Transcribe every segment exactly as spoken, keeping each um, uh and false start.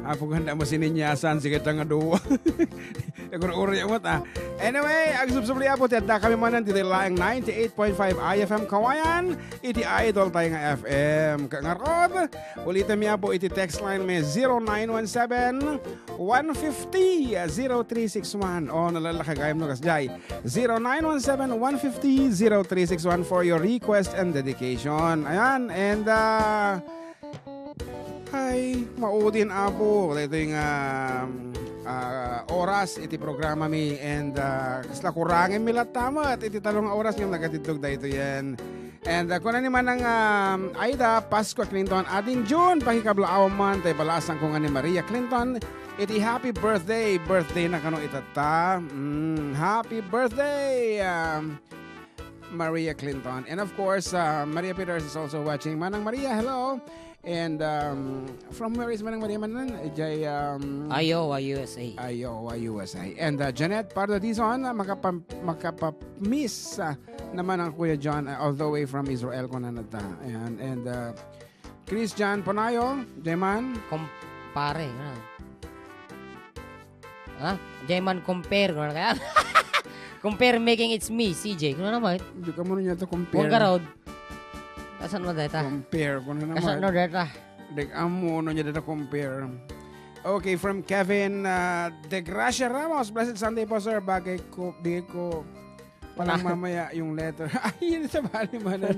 Apo, ganda mo sininyasan, sige, ta nga duwa. Agur-uri mo ta. Anyway, agsubsubli, Apo, ti adda kami manen, ditoy laeng ninety-eight point five I F M Kawayan, iti Idol tayo nga F M. Ka-, ngarod, ulitan mi, Apo, iti text line mi, zero nine one seven, one fifty, zero three six one. O, nalalaka gayam no kasjay. Zero nine one seven, one fifty, zero three six one for your request and dedication. Ayan, and, ah, ay, maudin, Apo. Daytoy nga, ah, oras iti programa mi, and, ah, kasla kurangen mi latta met iti talong nga oras nga nagatidtog daytoy yan. And, ah, kuna ni Manang, um, Aida, Pascua Clinton, ading June, pakikablaawam man, tay balasang ko nga ni Maria Clinton, iti happy birthday, birthday na kano itatta. Mm, happy birthday, um, Maria Clinton. And of course, uh, Maria Peters is also watching. Manang Maria, hello. And, um, from where is Manang Maria manen? Jay, um, Iowa, U S A. Iowa, U S A. And, uh, Janet Pardo Dizon, uh, makapa-, makapa-miss, uh, naman ang Kuya John, uh, all the way from Israel, kunana ta. Ayan, and, uh, Christian Ponayo, Jayman. Kumpare, ano? Ha? Jayman, compare, kunana kaya? Compare making it's me, C J. Kunana naman? Di ka mo niya to compare. Huwag ka raw. Kasan mo deta? Compare, kunana naman? Kasan mo deta? Dek amo, no niya deta compare. Okay, from Kevin, uh, De Gracia Ramos. Blessed Sunday po, sir. Bagay ko, bigay ko pa lang mamaya yung letter. Ay, yun sa bali manan.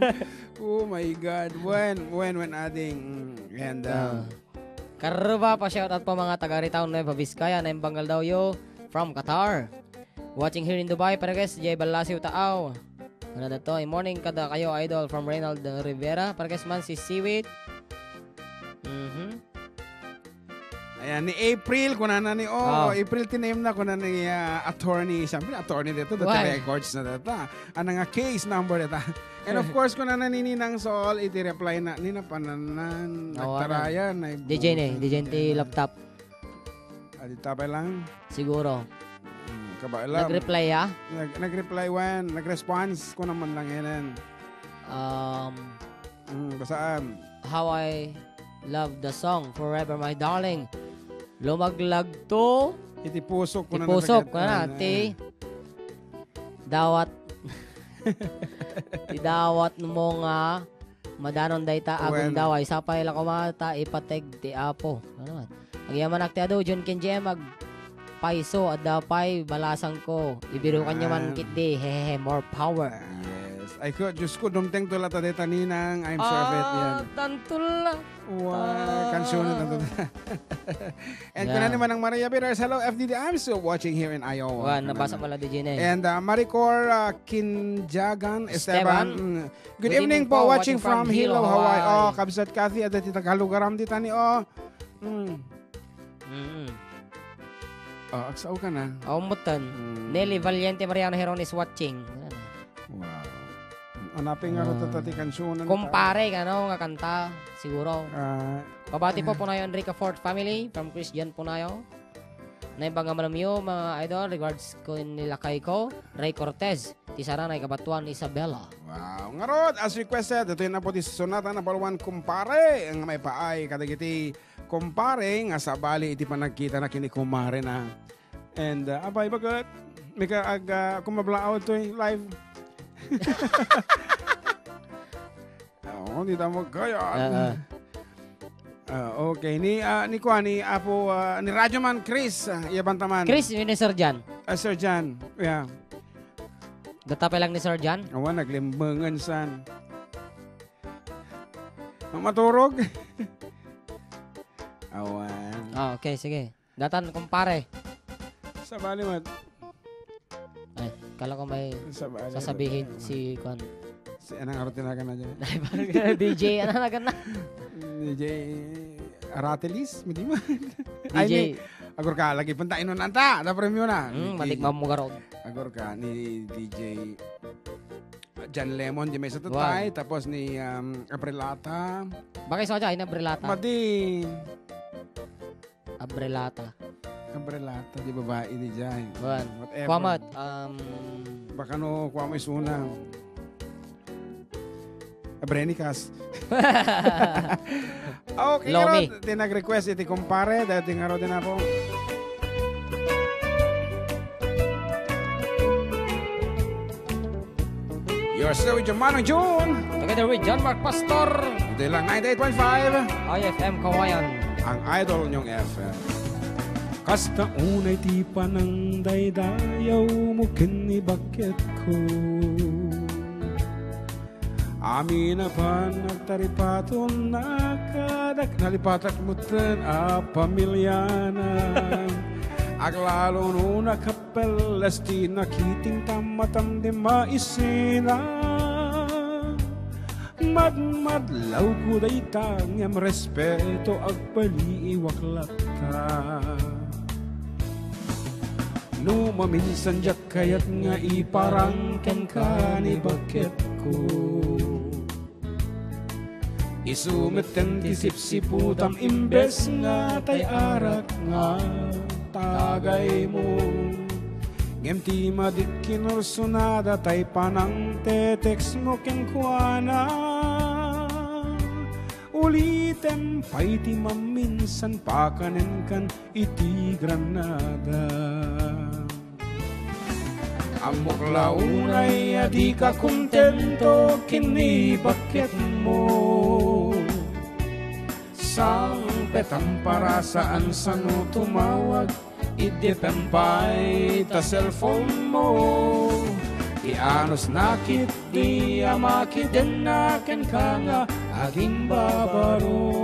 Oh my God. When, when, when adding. Mm, and, uh, Ah. Karuba, pa-shoutout po mga taga Ritown, Nueva Vizcaya, na yung Bangal daw yo from Qatar. Watching here in Dubai, Paregues, Jay Balasiw Taaw. Ano na to? Morning kada kayo, idol, from Reynald Rivera. Paregues man si Seaweed. Mhm. Ayan, ni April, kunana ni, oh, Oh. April ti name na, kunana ni, ah, attorney. Siyempre, attorney dito, dati Why? Records na data. Ano nga case number data? And of course, kunana ni Ninang Sol, iti reply na, ni napananan, Oo, nagtarayan, ano? na D J ni, ibusan, D J ti yan. Laptop. Ah, di tapay lang? Siguro. Hmm, kabay lang. Nag-reply, ah? Nag-, nag-reply when? Nag-response ko naman lang yan. Um, Hmm, basaan? How I love the song, Forever My Darling. Lumaglag to Iti pusok ko ti na pusok, nasakit. Kuna, Ah, ti ah. dawat, ti dawat mo nga madanon dayta Wen. agundaway. Sapay la koma ta ipateg ti Apo. Ano man? Agyamanak ti adu, Jun ken Jem, agpayso, adda pay balasangko. Ibirukanyo man Ah. ketdi. Hehehe, more power. Yes. Ay ko, Diyos ko, dumteng to lata deta ninang. I'm sure of it. Yan. Ah, tanto la. Wow, Ah. kansyona tanto. And Yeah. kuna ni Manang Maria Peters, "Hello, F D D, I'm still watching here in Iowa." Wan, nabasa mo la, D J na eh. And, uh, Maricor, uh, Kinjagan Esteban. Esteban. Mm. Good Good evening evening po, po, watching watching from from Hilo, Hilo, Hawaii. Hawaii. Oh, kabsat Kathy, adda ti Tagalugaram dita ni, oh. Mm. Mm-mm. Oh, agsao ka na. Oh, mutan. Mm. Nelly Valiente Mariano Heron is watching. Wow. Anapin nga Ah. ruta ti kansunan. Kumpare, ano, nga kanta, siguro. Ah. Pabati po, Punayo Enrica Fort family, from Christian Punayo. Naimbag nga malamyo, mga idol, regards ko ni lakay ko, Ray Cortez, ti Sara na ikabatuan ni Isabela. Wow. Ngarud, as requested, ito yung po ti sonata na baluan, kumpare, ang may paay, kadagiti kumpare, nga sabali iti panagkita na kini kumare na. And, uh, abay, bagat, may ka, ag, uh, kung mablaawad to, eh, live. Oo, di tamo kaya. Ah, ah. Ah, okay. Ni, ah, ni kuan, ni Apo, ah, ni Radyo Man, Chris, ah, iya bantaman. Chris, yun ni Sir Jan. Ah, Sir Jan, yeah. Datapay lang ni Sir Jan. Awan, naglimbangan san. Ang maturog. Awan. Ah, okay, sige. Datan, kumpare. Sabali, mat. Ay, kala ko may Sabali, sasabihin mat. si, kuan. Si, anong araw tinagan na dyan? Ay, parang D J, ano na gana? D J Aratilis, madi mo. Ay, D J. Ni, agur ka, lagi punta, inon anta, na premio na. Hmm, Ni matikman mo garog. Agur ka, ni D J John Lemon, di may sa tutay, Wow. tapos ni, um, Abrilata. Bakit sa kanya, ay, Abrilata? Madi. Abrelata. Abrelata, di babae ni Jai. Wan. Whatever. Kuamat, um, Baka no, kuha mo isuna. Brenicas. Okay, Lomi. Ngarud, ti nag-request iti kumpare, dahil ti ngarud din ako. You're still with your Manong June. Together with John Mark Pastor. Iti lang ninety-eight point five. I F M Kawayan. Ang idol niyong F M. Kasta unay ti panangdaydayaw mo ken ni baketko. Amin a panagtaripaton nakadak nalipatak metten a pamiliana. Aglalo no nakapelles ti nakiting ta matam di maisina. Madmadlawko dayta ngem respeto agpaliiwak latta. No maminsan diak kayat nga iparang kenka ni baketko. Isu metten ti sipsiputam imbes nga tay arak nga tagaymo. Ngem ti madikkinursunada tay panang tetext mo kenkuana. Ulitem pay ti maminsan pakanenkan iti Granada. Ammok la unay a dika kontento ken ni baketmo. Sangpetam para saan sano tumawag, iddepen pay ta cellphone mo. Ti anus nakit di a makidenna kenka nga agimbabaro.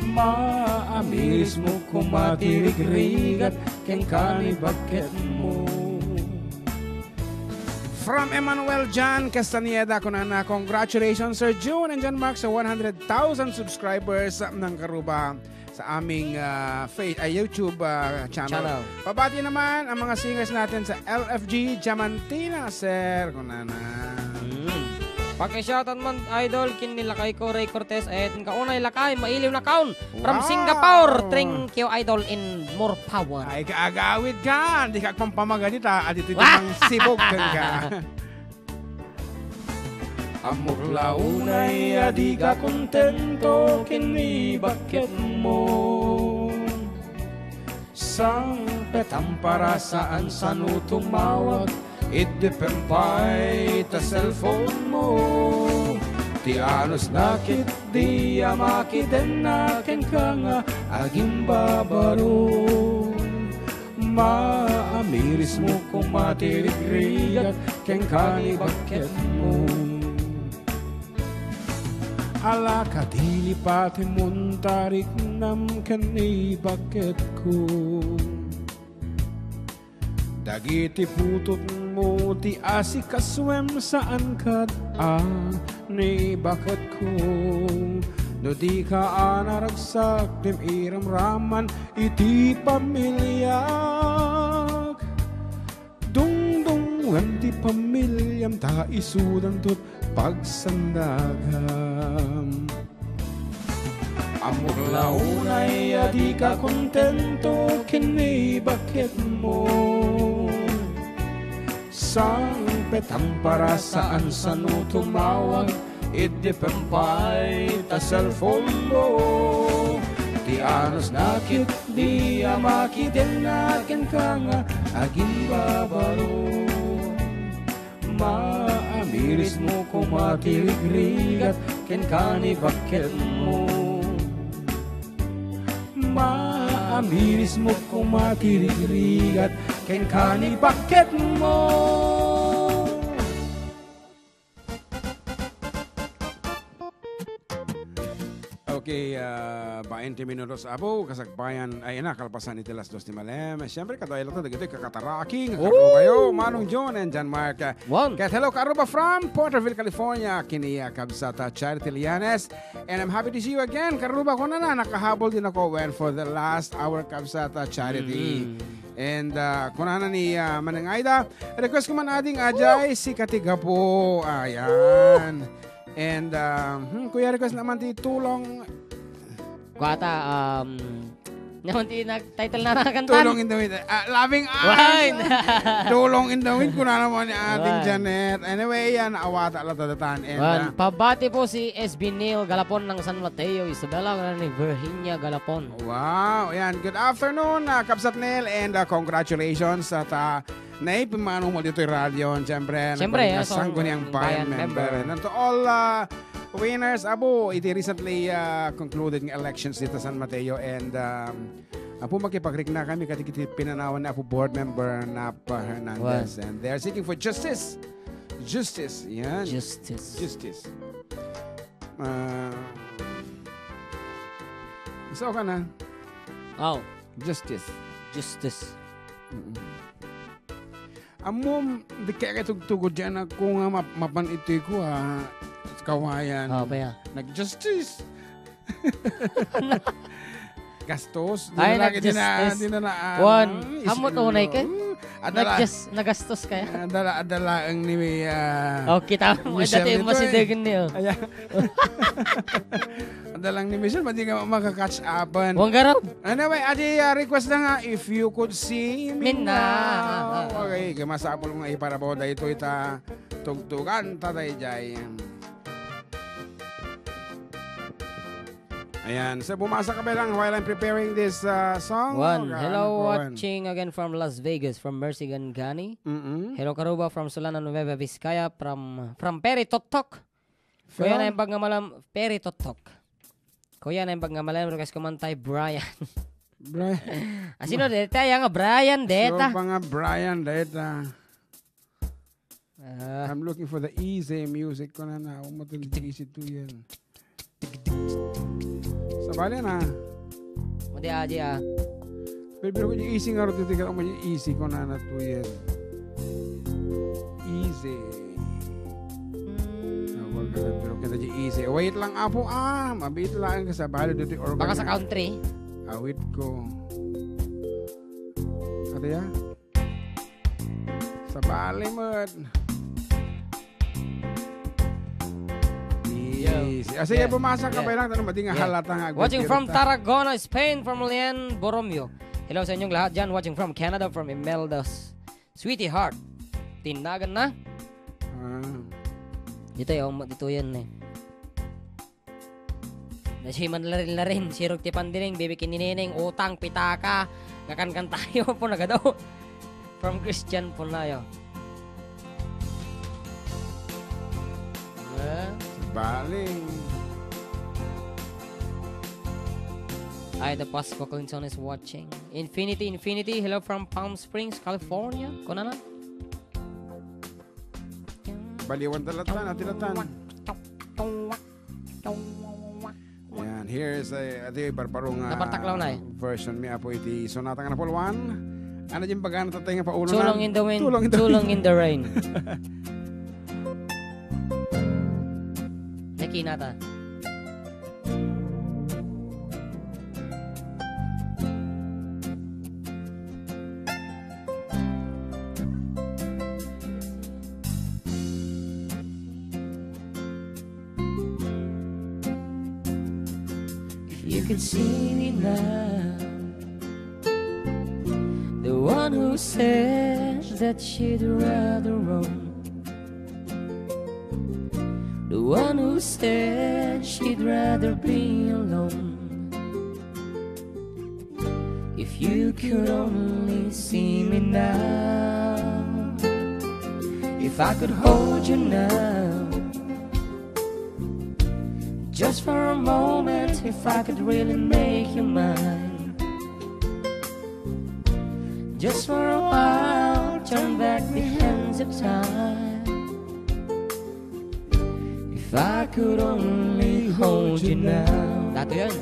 Maamirismo koma ti rigrigat kenka ni baketmo. From Emmanuel John Castañeda, kunana, "Congratulations, Sir June and John Mark, sa one hundred thousand subscribers ng Karuba sa aming, ah, fa-, ah, YouTube, ah, channel." Channel. Pabati naman ang mga singers natin sa L F G Diamantina, sir. Kunana. Mm. Pakishoutout man, idol, ken ni lakayko, Ray Cortez, et kaunay lakay, mailiw na kaon. From Wow! Singapore, thank you, idol, and more power. Ay, kaagawid ka. Di ka agpampamaganita. Adito iti Wow! Mang sibog ka. Ammok la unay a dika kontento ken ni baketmo. Sangpetam para saan sano tumawag, iddepen pay ta cellphone mo. Ti anus nakit di a makidenna kenka nga agimbabaro. Maamirismo koma ti rigrigat kenka ni baketmo. Ala, kadili pati mo tariknam ken ni baketko. Dagiti putotmo ti asikasuem saan kad a ni baketko. No dika a naragsak, dim iramraman iti pamiliak. Dungdungngoem ti pamiliam ta isudanto pagsandagam. Ammok la unay a dika kontento ken ni baketmo. Sangpetam para saan sano tumawag, iddepen pay ta cellphone mo. Ti anus nakit di a makidenna kenka nga agimbabaro. Maamirismo koma ti rigrigat kenka ni baketmo. Maamirismo koma ti rigrigat kenka ni baketmo. Okay, ah, bainte minutos, Apo, kasakbayan, ay, ina, kalpasan iti alas dos ti malem. Siyempre, kadua latta dagitoy kakataraki nga Oh! Karubayo, Manong John and John Mark. One. Ket hello, Karuba from Porterville, California. Kini, ah, Kabsat, ah, Charity Lianes. And I'm happy to see you again, Karuba. Kunana, nakahabol din ako when for the last hour, Kabsat, ah, Charity. Mm. And, ah, kunana ni, ah, Manang Aida, request ko man ading ajay, si Katigapo. Ayan. And, ah, hmm, kuya, request naman ti tulong. Kuwata, um, Naman ti nag-title na ng kanta. Tulong in the wind. Ah, loving arms. Wine. Tulong in the wind, kuna naman ni Ating Wine. Janet. Anyway, yan, naawatan la ta daytan. And, Wine. Ah, pabati po si S B Neil Galapon ng San Mateo, Isabela, ni Virginia Galapon. Wow, yan. Good afternoon, ah, Kabsat Neil, and, ah, congratulations at, ah, naipimano mo dito yung radyo, siyempre, Siyempre, naging, ah, yes, Sangguniang Bayan Bayan member. member. And to all, ah, winners, abo, iti recently, ah, concluded nga elections dito sa San Mateo, and, um, Apo, makipagrikna kami kadagiti pinanawan ni Apo Board Member Napa Hernandez. What? And they are seeking for justice. Justice. Yan. Justice. Justice. Ah, so ka na. Aw. Justice. Justice. Mm-mm. Ammom, di kaya tugtugod yan ako nga map-, mapan itoy ko, ah, kawayan. Oh, kaya? Nag-justice. Gastos. Di Ay, na lagi, di na, nag-justice. Di na na, ah, Wan, ah, hamot is-, unay kay? Uh, adala, Nag-jus-, nagastos kaya? Adala, adala ang ni, ah, Oh, kita mo, Michelle dati dito, eh. Masidegen niyo. Ayan. Adala ang ni Michelle, madi ka makaka-catch upan. Wang garab. Anyway, adi, ah, request na nga, If You Could See Me Now. Now. Okay, kaya masapul nga iparabaw da ito ita tugtugan, tatay jay. Ayan. So, bumasa ka ba lang while I'm preparing this, uh, song? One. Or, uh, Hello, ano po, one? Watching again from Las Vegas, from Mercy Gangani. Mm-mm. Hello, Karuba, from Sulanan, Nueva Vizcaya, from, from Perry Totok. From? Kuya na yung pag nga malam, Perry Totok. Kuya na yung pag nga malam, request ko man tayo, Brian. Brian. Ah, sino deta? Yan nga, Brian deta. So, pa nga, Brian deta. Ah. I'm looking for the easy music. Kuna na, ako mo itong easy to yan. Sabali na. Madi aja, ah. Pero, pero kung easy nga rin, titigil ako, easy ko na na to yan. Easy. Hmm. Ako, pero, pero kita di easy. Wait lang, apo, ah. Mabit lang ka sa bali, dito organ. Baka sa country? Awit ko. Ate, ya? Sabali met. Yo. Easy. Ah, sige, Yeah. Bumasa ka Yeah. pa lang, tanong, madi nga Yeah. halata nga Watching from agwirta. Tarragona, Spain, from Lian Borromeo. Hello sa inyong lahat dyan. Watching from Canada, from Imelda S-, Sweetie Heart. Tinagan na. Ah. Dito yung, dito yan eh. Nasiman larin-larin, sirog ti pandiling, bibi kininineng, utang, pitaka, ngakan-kan tayo po nagado. From Christian po na yo. Eh? Baling. Ay, the Pasco Clinton is watching. Infinity, Infinity, hello from Palm Springs, California. Kuna na? Baliwan talatan, atilatan. Ayan, here is a, adi, barbaro nga Napartaklaw na eh. version mi apo iti sonata nga napulwan. Ano yung bagana tatay nga paulo na? Tulong in the wind, Tulong in the tulong wind. in the rain. Nakinata. If you could see me now, the one who said that she'd rather roam, the one who said she'd rather be alone. If you could only see me now, if I could hold you now, just for a moment, if I could really make you mine, just for a while, turn back the hands of time. If I could only hold you now. Dato yan.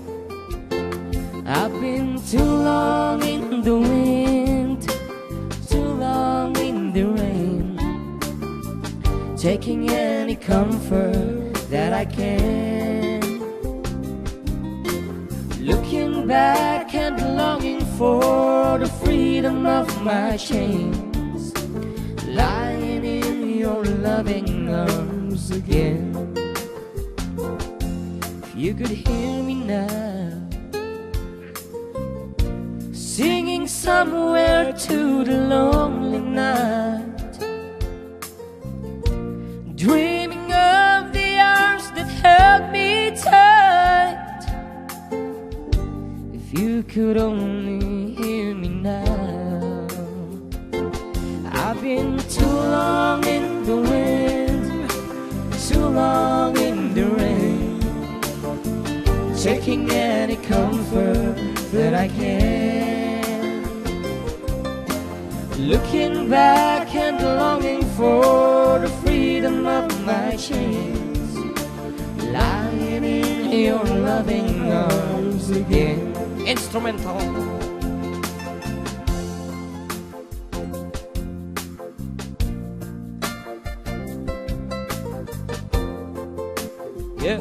I've been too long in the wind, too long in the rain, taking any comfort that I can. Looking back and longing for the freedom of my chains, lying in your loving arms again. If you could hear me now, somewhere to the lonely night, dreaming of the arms that held me tight. If you could only hear me now. I've been too long in the wind, too long in the rain, taking any comfort that I can. Looking back and longing for the freedom of my chains, lying in your loving arms again. Instrumental. Yeah.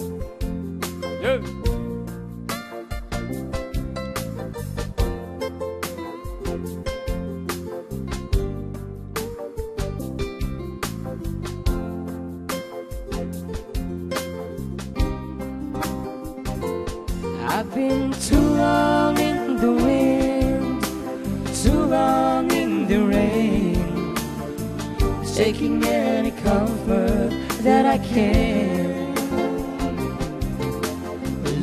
Yeah. I've been too long in the wind, too long in the rain, taking any comfort that I can.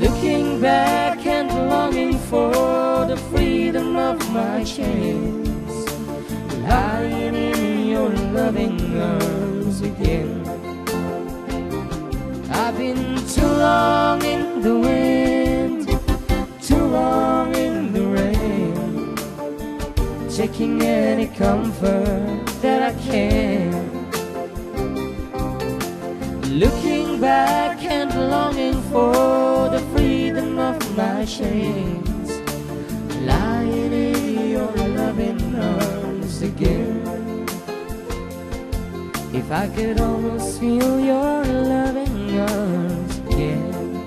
Looking back and longing for the freedom of my chains, lying in your loving arms again. I've been too long in the wind, too long in the rain, taking any comfort that I can. Looking back and longing for the freedom of my chains, lying in your loving arms again. If I could almost feel your loving arms again.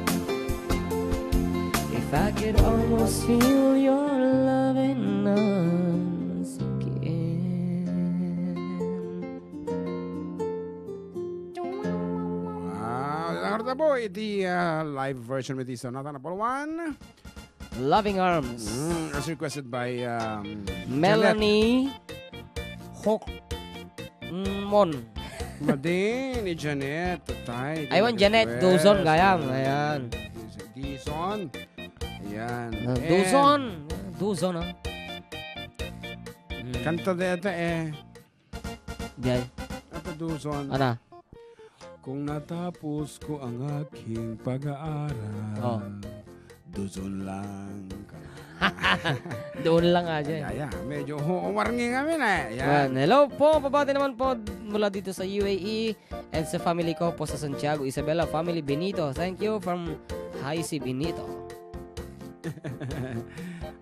If I could almost feel your loving arms again. Wow, ngarud po iti, ah, live version iti Sonata Number One. Loving Arms. Mm, as requested by, um, Melanie Hook Mon. Madi ni Janet, tay. Aywan, Janet, request. Duzon, gayam. Ayan. Dizon. Ayan. Ah, and Duzon. Duzon, ah. Mm. Kanta deta, eh. Jay. Ato, Duzon. Ana? Kung natapos ko ang aking pag-aaral, Oh. Duzon lang. Doon lang nga, Jay. Ay, ay, ay. Medyo hu-, warning kami na, eh. Yan. Yan. Hello po, pabati naman po mula dito sa U A E and sa family ko po sa Santiago, Isabela family, Benito. Thank you from Haisi Benito.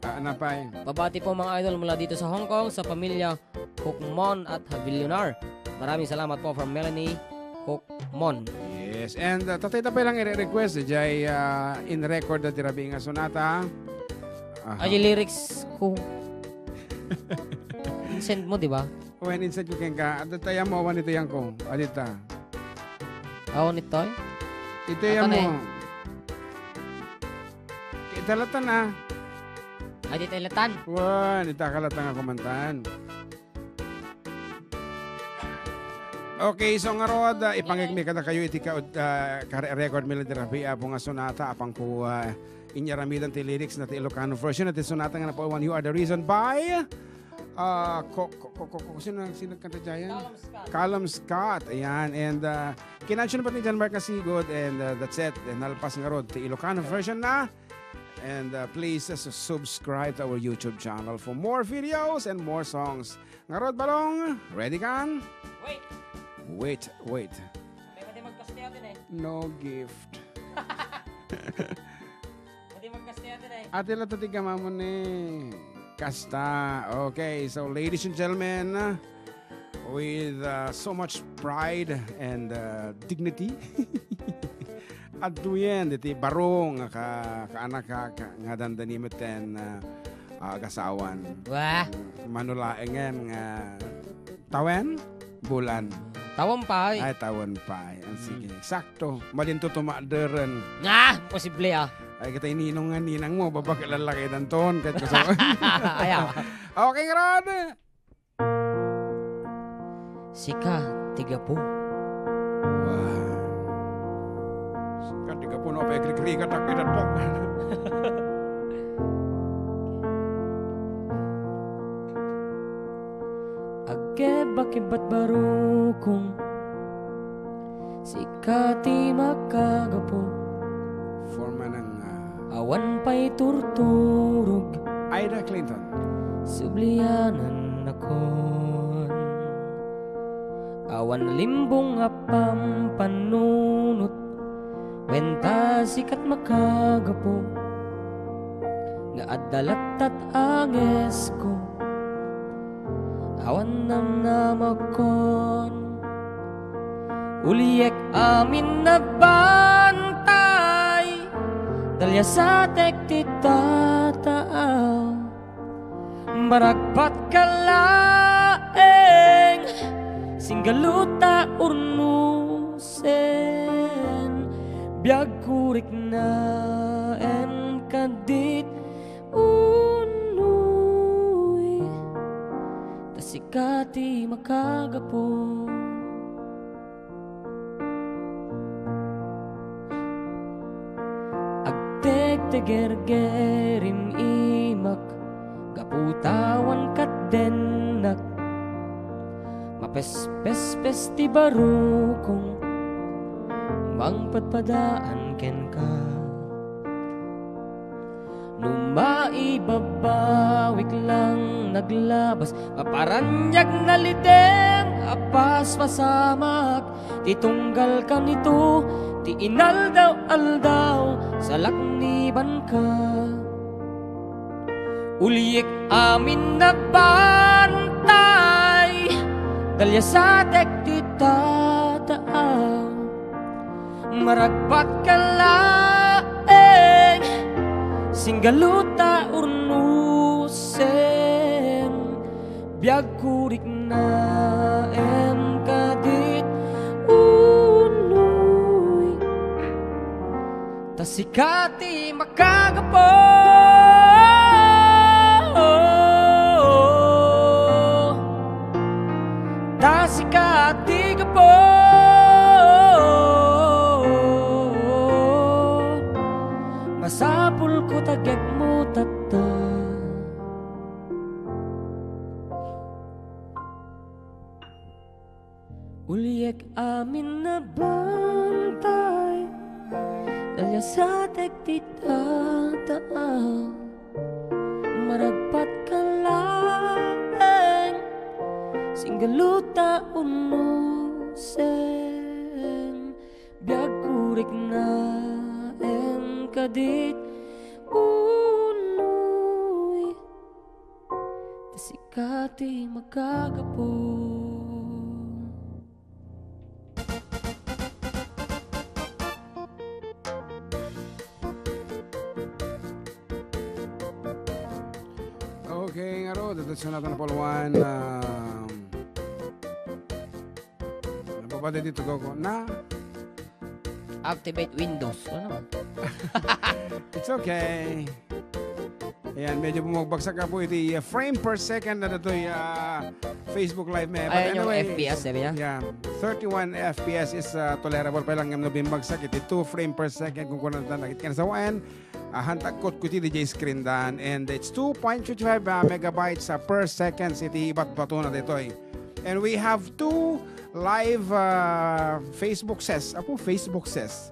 Ah, ano pa, eh? Pabati po, mga idol, mula dito sa Hong Kong, sa pamilya Hukmon at Havillonar. Maraming salamat po from Melanie Hukmon. Yes, and, uh, tatay, tapay lang i-request, eh, jay, uh, in record at irabi nga sonata. Aha. Ay, lyrics ko. Send mo, di ba? When inside ko kenka, adda tayo mo, awan ito yan ko. Adita. Awan ito, eh? Ito yan mo. Italatan, ah. Ay, di talatan. Wan, ita kalatan nga kumantan. Okay, so ngarud, ah, ipangigmi kadakayo iti ka-, ah, ka-, record melody rabi, ah, nga sonata, apang ko, ah, inyaramidan ti lyrics na ti Ilocano version na ti sonata nga napawan, You Are the Reason by, ah, ko-, ko-, ko-, ko-, ko-, sino, sino kanta dyan? Calum Scott. Calum Scott, ayan, and, ah, kinansion pa ni John Mark Asigod, and, ah, that's it. And nalpas ngarud ti Ilocano version na. And, uh, please, uh, su-, subscribe to our YouTube channel for more videos and more songs. Ngarud, Balong, ready kan? Wait. Wait, wait. May madi magkaste atin eh. No gift. Madi magkaste atin eh. Ate la tati kamamu ni kasta. Okay, so ladies and gentlemen, with, uh, so much pride and, uh, dignity. Adtoyen diti baro nga ka-, kaanakak nga dandani metten, uh, uh, agasawan. Wah. Mano laengen nga tawen? Bulan. Tawen pay. Ay, tawen pay. Ah, sige. Hmm. Sakto. Malinto tumakderen. Nga! Posible, ah. Ay, kita ininong nga ninang mo, babag lallaki danton, ket gusto. Ayaw. Okay, ngarud. Sika ti gapu. Wow. Sika ti gapu, no? Pagrikrikatak, kitatak. Agkebakebbat barukong, sika ti makagapu. Forma ng, ah, Awan pay turturog. Ida Clinton. Sublianannakon. Awan limbong a pampanunot. Wen ta sika ti makagapu. Nga adda lattat angesko. Awan namnamakkon. Uliek amin nagbantay, daliasatek ti tataaw. Maragpatka laeng, singgaluta urnusen, biagko riknaen kadit Unoy, ta sika ti makagapu. Agtegtegergerim imak, gapu ta awan kaddennak. Mapespespes ti barukong, mangpadpadaan kenka. No maibabawiklang naglabas, maparaniag nalidem a paspasamak, ti tunggal kanito, ti inaldaw-aldaw, salaknibanka. Uliek amin nagbantay, daliasatek ti tataaw. Maragpatka laeng, singgaluta urnusen, biagko riknaen kadit unoy. Ta sika ti makagapu. Ta sika ti gapu. Masapulko ta agegmo tatta. Uliek amin a bantay, daliasatek ti tataaw. Maragpatka laeng, singgaluta unosen, biagko riknaen kadit unoy. Ta sika ti makagapu. Okay, ngarud, ita ti naton a puluan, um, nababada dito ko na. Activate Windows. Ano naman? It's okay. Ayan, medyo bumagbagsak nga po iti, uh, frame per second na ditoy, uh, Facebook Live, me. But ayan yung anyway, F P S, sabi niya. Yeah, thirty-one F P S is, uh, tolerable pa lang nga no bimbagsak iti two frame per second kung kunan ta nakit kan sa wan. Ah, hantagkot ko iti D J screen dan. And it's two point two five, ah, megabytes, ah, per seconds iti ibatbato na ditoy. And we have two live, ah, Facebook ses. Apo, Facebook ses.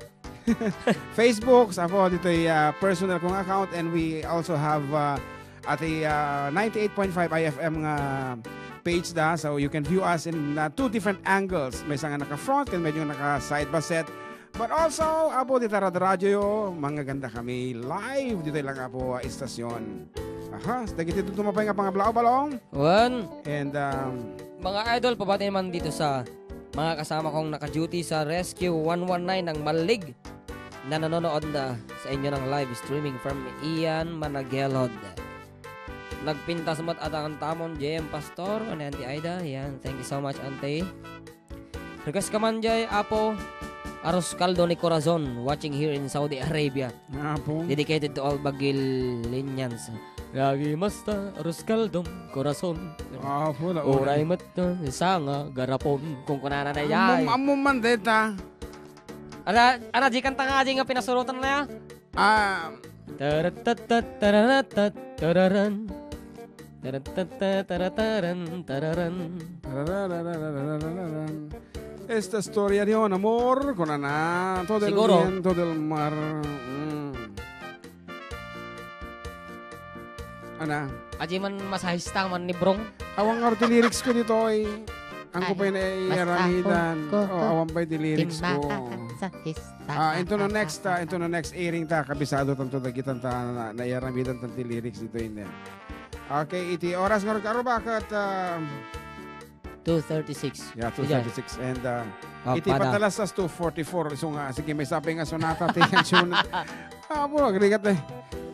Facebook, apo, ditoy, ah, personal kong account. And we also have, ah, at the, ah, ninety-eight point five I F M nga page da. So you can view us in, ah, two different angles. Maysa nga naka-front, ken medyo naka-side ba set. But also, apo, dita radradyo, mangaganda kami live ditoy lang, apo, a istasyon. Aha, dagiti tutumapay nga pangablaw, Balong. Wen. And, um, mga idol, pabati naman dito sa mga kasama kong naka-duty sa Rescue one one nine ng Malig na nanonood na sa inyo ng live streaming from Ian Managelod. Nagpintas met a dangan tamon, J M Pastor, and Auntie Aida. Yan, thank you so much, Auntie. Request ka man jay, Apo. Arroz Caldo ni Corazon, watching here in Saudi Arabia. Apo. Dedicated to all Bagiliñans. Lagi masta arroz caldo, Corazon. Apo, la, Uray met, sanga, garapon. Kung kunana na Ammom, yay. Ammom man deta. Ala, ala, di kanta nga, di nga pinasurotan na ya. Ah. Taratattat, tararatat, tararan. Taratattat, tarataran, tararan. Tarararararararan. Esta storia di un amor, kunana, todo el Siguro. Viento del mar. Mm. Ana? Adi man masahista man ni Brong. Awan nga ti lyrics ko ditoy. Ang ko Ay, pa'y basta naiyaramidan. Ko, Oh, ko. Awan pa'y ti lyrics ko. Masahista. Ah, into the next, ah, into the next airing ta, kabisado tanto dagitan ta na, naiyaramidan tanti lyrics dito, hindi. Okay, iti oras nga rugaro, bakit, ah, Two thirty-six. Yeah, Ijay. two thirty-six. And, ah, Oh, iti pada. Patalas as two forty-four. So nga, sige, may sabi nga sonata, ti kansion. Ah, po, agrigat eh.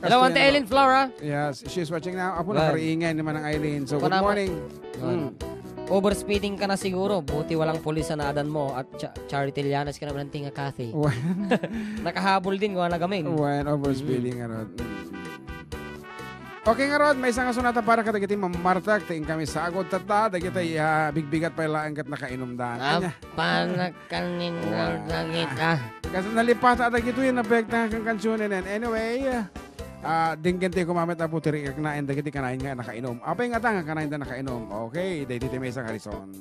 Hello, Auntie Castellano. Eileen Flora. Yes, she's watching now. Apo, Well. Nakariingay naman ang Eileen. So, good Wala mo. Morning. Wala. Mm. Overspeeding ka na siguro. Buti walang pulis sa naadan mo at cha-, Charity Lianas ka naman ng tinga Cathy. Wala. Nakahabol din, gawa na gamin. Wala, overspeeding Mm. nga ron. Mm. Okay nga ron, maysa nga sonata para kadagiti Mamartek, ti inkami sagod tatta, dagiti, ah, bigbigat pay laeng ket nakainumdan. Ania? Apana kanino Wa. Dagita? Kas nalipata dagitoy, napekta nga kankansionen. Anyway, ah, dinggen ti kumamit a puti ri-, kanaen dagiti kanaen nga nakainum. Apay nga ta nga kanaen da nakainum. Okay, daydi ti maysa nga reason.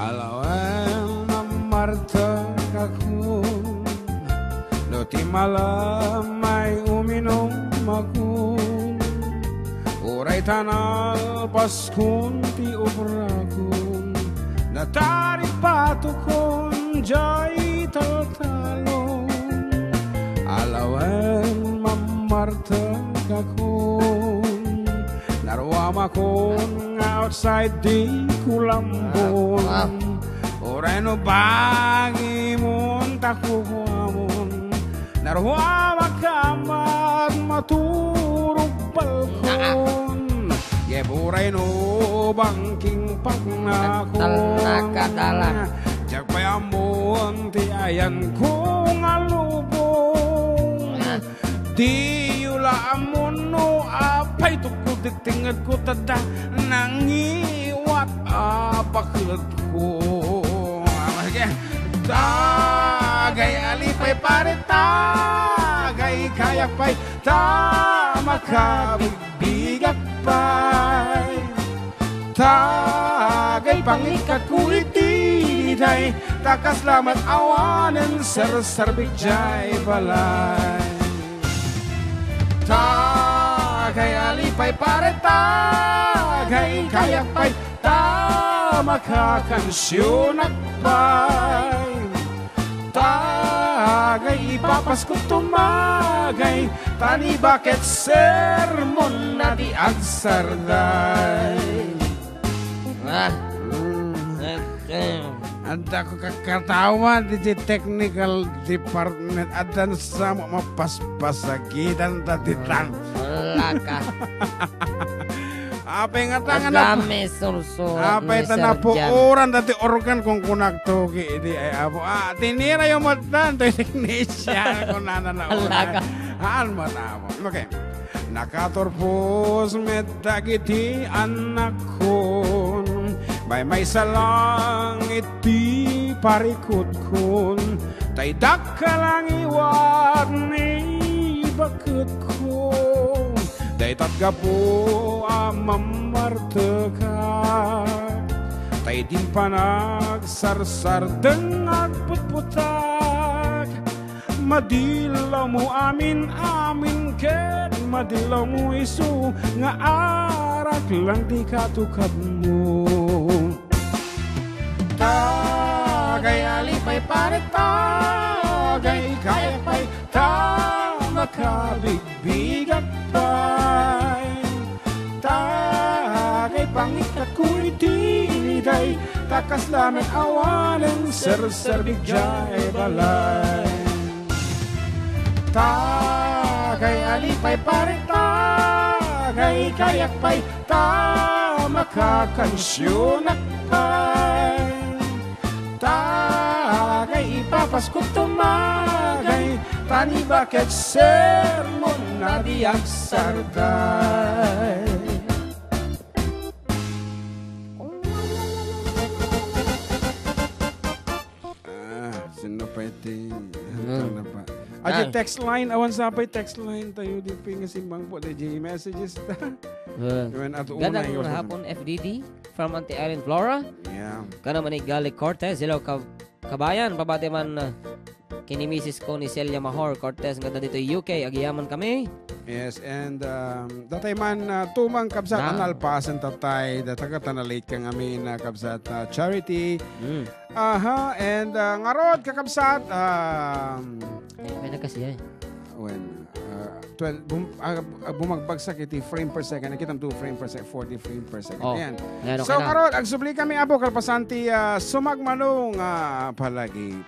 Alawen, Mamartek a kun, no ti malamay uminum a kun, uray ta nalpaskon ti obrakon, nataripatokon jay taltalon. Alawen, Mamartek a kun, naruamakon nga outside di kulambon. Ah, ah. Uray no bagimon ta kukuamon, naruamak amat maturog balkon. Naa. Ngem uray no bangking pagnakon, Tal-, nakadala. Diak pay ammon ti ayanko nga lubong. Ah. Diyo la ammo no apay tukod ti tengngedko, ta adda nangiwat a baketko. Dagay a lipay pare, dagay kayak pay, ta makabigbigak pay. Dagay pangikatko iti diday, ta kasla met awanen serserbik jay balay. Dagay a lipay pare, dagay kayak pay, ta makakansionak pay. Dagay ipapasko tumagay, ta ni baket sermon na ti agsarday. Ah. Mm. Eh, eh. Adda ko kakatawa, di, di technical department. Adda na sa mo mapaspasagitan ta di tan. Wala ka. Apay nga ta nga nap-, Adami sursuro apay ni ta Sir Jan. Napuoran dati organ kung kunak to, ki-, di ay apo. Ah, tinira yung matan, to yung technician, kung nana na Wala oran. Ka. Haan mo tamo. Okay. Nakaturpos met dagiti annakkon, maymaysa lang iti parikutkon, tay dakkel a ngiwat ni baketko. Daytat gapu a mammartekak, tay din panagsarsardeng agputputak. Madilaw mo amin-amin ket madilaw mo isu nga arak lang ti katukadmo. Dagay a lipay pare, dagay kayak pay, ta makabigbigak pay. Dagay pangikatko iti diday, ta kasla met awanen serserbik jay balay. Dagay Alipay pare, tagay kayak pay, ta makakansionak pay. Tagay ipapasko tumagay, tani baket sermon na di agsarday. Ah, sino pa iti? Ah. Ano pa? Adi, ah, text line, awan sa pay text line tayo, di pinga simbang po, di messages ta. Ah. When at una, gandang hapon, F D D, from Auntie Irene Flora. Yeah. Kana man ni Gali Cortez, hello, Kab-, Kabayan, pabati man, ah, kini Misis ko ni Celia Mahor Cortez, nga dito U K, agiyaman kami. Yes, and, um, datay man, ah, tumang kabsat, ah, nalpasen tatay, dataga ta na-late ka ngamin, ah, kabsat, ah, Charity. Mm. Aha, and, ah, ngarod, kakabsat, um, eh, may nagkasiya eh. When, ah, twelve, bum-, ah, ah, bumagbagsak iti frame per second. Nakita mo two frame per second, forty frame per second. Oh, ayan. Ayan, so, okay na. Ngarod, agsubli kami, Apo, kalpasan ti, ah, sumagmamano nga palagi.